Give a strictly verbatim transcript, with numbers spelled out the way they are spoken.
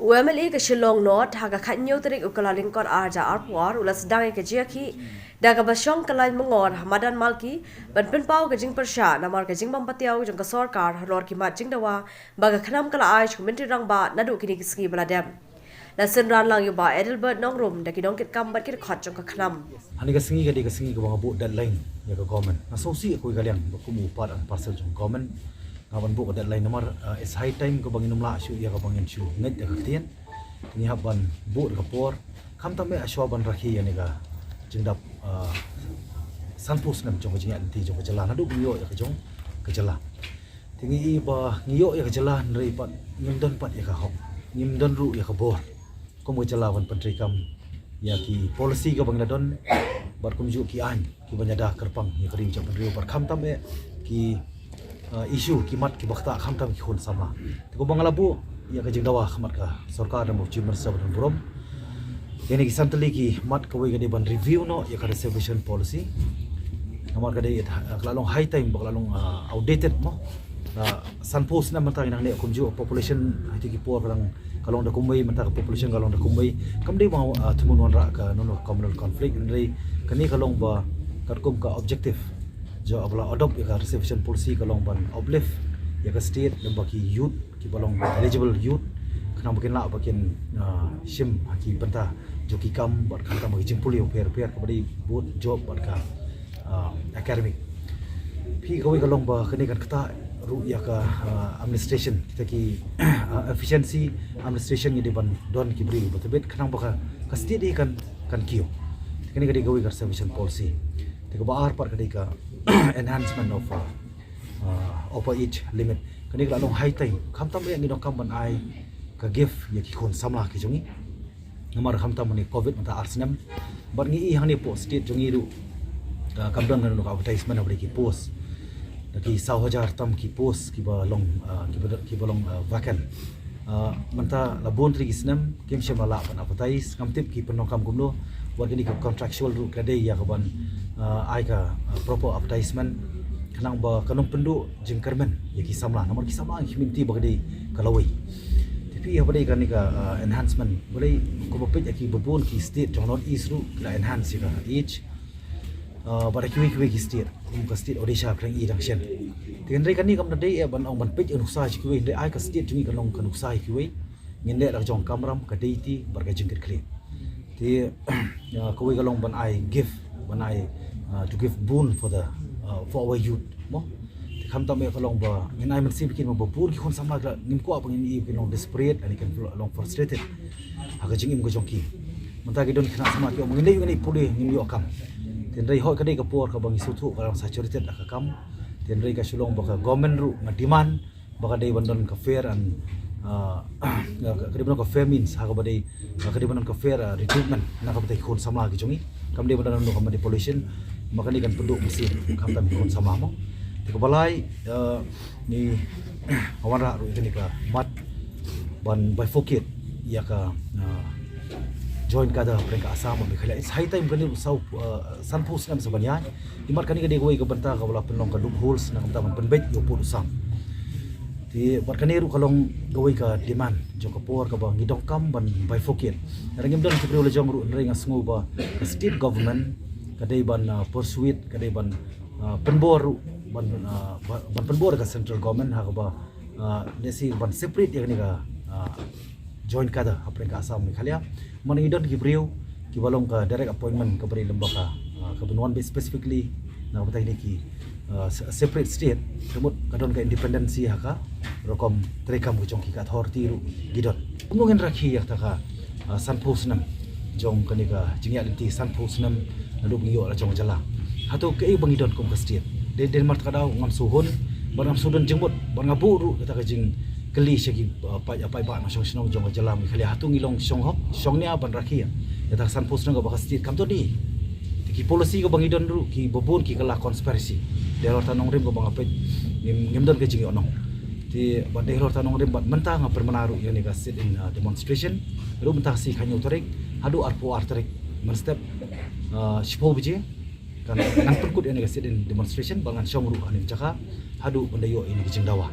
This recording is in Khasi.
U MLA ka Shillong North ha ka khathynñiew tarik u Kyllalyngkot ar hajar arphew ar u la sdang ïa ka jingïakhih da kaba shong kyllaiñ myngor ha madan Malki ban pynpaw ka jingpyrshah namar ka jingbym patiaw jong ka sorkar halor ki mat jingdawa ba ka KHNAM ka la ai sha ka Myntri Rangbah naduh kine ki sngi ba la dep. La synran lang ïa u Bah Adelbert Nongrum da ki nongkitkam bad ki dkhot jong ka KHNAM. Hangne ka sngi ka dei ka sngi kaba nga buh deadline ïa ka government. Nga sngewsih ïa kawei ka liang ba kum u part and parcel jong ka government nga ban buh ka deadline namar, uh, it's high time kaba ngin ym lah shuh ïa kaba ngin shu ngeit ïa ka ktien. Ngi hap ban buh da ka por. Khamtam eh shuwa ban rakhe ïa kane ka jingdap, uh, sanphew snem jong ka jingïaid lynti jong ka jylla naduh ba ngi ïoh ïa ka jong ka jylla. Te ngi i ba ngi ïoh ïa ka jylla hynrei pat ngim don pat ïa ka hok, ngim don ruh ïa ka bor kum ka jylla ban pyntreikam ïa ki policy kaba ngi la don bad kumjuh ki aiñ kiban ïada kyrpang ïa ka ri jaitbynriew bad khamtam eh ki, uh, issue ki mat kiba ktah khamtam ki khun samla. Te kumba nga la buh ïa ka jingdawa ha khmat ka sorkar da u Chief Minister ba donburom. Kine ki san tylli ki mat, kawei ka dei ban review noh ïa ka reservation policy. Namar ka dei, uh, ka la long high time ba ka la long, uh, outdated mo. Uh, sanphew snem mynta ngi nangne kumjuh, population ha kito ki por ka long, ka long da kumwei, mynta ka population ka long da kumwei. Kam dei ba, uh, thmu wanrah ka, no, no, communal conflict, hynrei kane ka long ba katkum ka objective jong ba la adopt ïa ka reservation policy ka long ban uplift ïa ka state lem bad ki youth kiba long eligible youth, khnang ba kin lah ba kin, ah, shim ha ki bynta jong ki kam bad khamtam ha ki jingpule bapher bapher kaba dei both job bad ka, ah, academic. Phi, kawei ka long ba kane kan ktah ruh ïa ka, ah, administration, kita ki, ah, efficiency administration, ngi dei ban don ki briew ba tbit khnang ba ka, ka state hi kan, kan kiew. Kane ka dei kawei ka reservation policy. Te kaba ar pat ka dei ka enhancement of, ah, uh, upper age limit. Kane ka la long high time. Khamtam eh ngi donkam ban ai ka gift ïa ki khun samla ki jong ngi. Namar khamtam mynne covid mynta ar snem. Bad ngi i hangne hapoh state jong ngi ruh, uh, kam don kano kano ka advertisement haba dei ki post. Da ki saw hajar tam ki post kiba long, uh, kiba, kiba long, uh, vacant. Uh, mynta la bun tylli ki snem kim shym la lah ban advertise, ngam tip ki pyndonkam kumno. Wat kine ki contractual ruh ka dei ïa ka ban, uh, ai ka, uh, proper advertisement khnang ba kan ym pynduh jingkyrmen ïa ki samla, namar ki samla ki mynta ba ka dei ka lawei. Te phi, haba dei kane ka, uh, enhancement, ba dei kumba peit ïa kiba bun ki state jong North East ruh ki la enhance ïa ka age. Uh, bad kiwei kiwei ki state, kum ka state Odisha pyrshang i dang shen. Te hynrei kane kam da dei eh ban ong ban peit ïa ka nuksa jong kiwei, hynrei ai ka state jong ngi kan long ka nuksa jong kiwei. Ngin leh da ka jong ka kamram, ka deiti bad ka jingkitkhlieh. Te, uh, kawei ka long ban ai gift, ban ai, uh, to give boon for the, uh, for our youth mo. Te khamtam eh ka long ba ngin ai mynsiem ïa ki, ba bun ki khun samla ki la, ngim kwah ba ngin i ba kin long desperate lane kin long frustrated ha ka jingim ka jong ki. Mynta ki don khynnah samla ki ong ngin leit, ngin leit pule, ngim ïoh kam. Te hynrei hooid ka dei ka por kaba ngi sngewthuh ka long saturated ha ka kam. Te hynrei ka shu long ba ka government ruh nga demand ba ka dei ban don ka fair and, uh, ka dei ban don ka fair means, ha kaba dei, uh, ka dei ban don ka fair, uh, recruitment na ka bynta ki khun samla ki jong ngi. Kam dei ban don ka manipulation, ma kane kan pynduh mynsiem khamtam ki khun samla mo. Te kaba lai, uh, ngi wanrah ruh ïa kane ka mat ban bifurcate ïa ka, uh, joint cadre hapdeng ka Assam bad Meghalaya. It's high time, kane ruh saw, uh, sanphew snem sa ban ïaid. Imat kane ka dei kawei ka bynta kaba la pynlong ka loopholes na ka bynta ban pynbeit ïa u pud u sam. Te bad kane ruh ka long kawei ka demand jong ka por kaba ngi donkam ban bifurcate. Hynrei ngim don ki briew la jong ruh, hynrei nga sngew ba ka state government ka dei ban, uh, persuade, ka dei ban, uh, pynbor ruh, ban, uh, ba-, ban pynbor ka central government ha kaba, uh, lehse ban separate ïa kane ka, uh, joint cadre hapdeng ka Assam Meghalaya. Mynta ngi don ki briew kiba long ka direct appointment kaba dei lem bad ka, ah, kaba wan beit specifically na ka bynta kine ki, ah, se-, separate state. Ka mut ka don ka independency ha ka rukom treikam ka jong ki, ka authority ruh ki don. Kumno ngin rakhe ïa kata ka, ah, sanphew snem jong kane ka jingïaid lynti sanphew snem naduh ba ngi ïoh la jong ka jylla. Hato kaei ba ngi don kum ka state? Dei, dei namar kata ka daw ngam shu hun bad ngam shu don jingmut bad nga buh ruh kata ka jingkylli sha ki, uh, paid, paidbah nongshong shnong jong ka jylla Meghalaya, hato ngi long shong hok shong nia ban rakhe ïa kata ka sanphew snem kaba ka state kam don ei. Te ki policy kaba ngi don ruh kiba bun ki kylla conspiracy. Dei halor kata ka nongrim kaba nga peit ngim, ngim don ka jingïohnong. Te bad dei halor kata ka nongrim bad mynta nga pynbna ruh ïa kane ka sit-in, uh, demonstration. Ruh mynta ka sngi khathynñiew tarik haduh arphew ar tarik mynstep, uh, shiphew baje. Kan, ngan pynkut ïa kane ka sit-in demonstration bad ngan shong ruh ha kane ka jaka haduh ban da ïoh ïa kane ka jingdawa.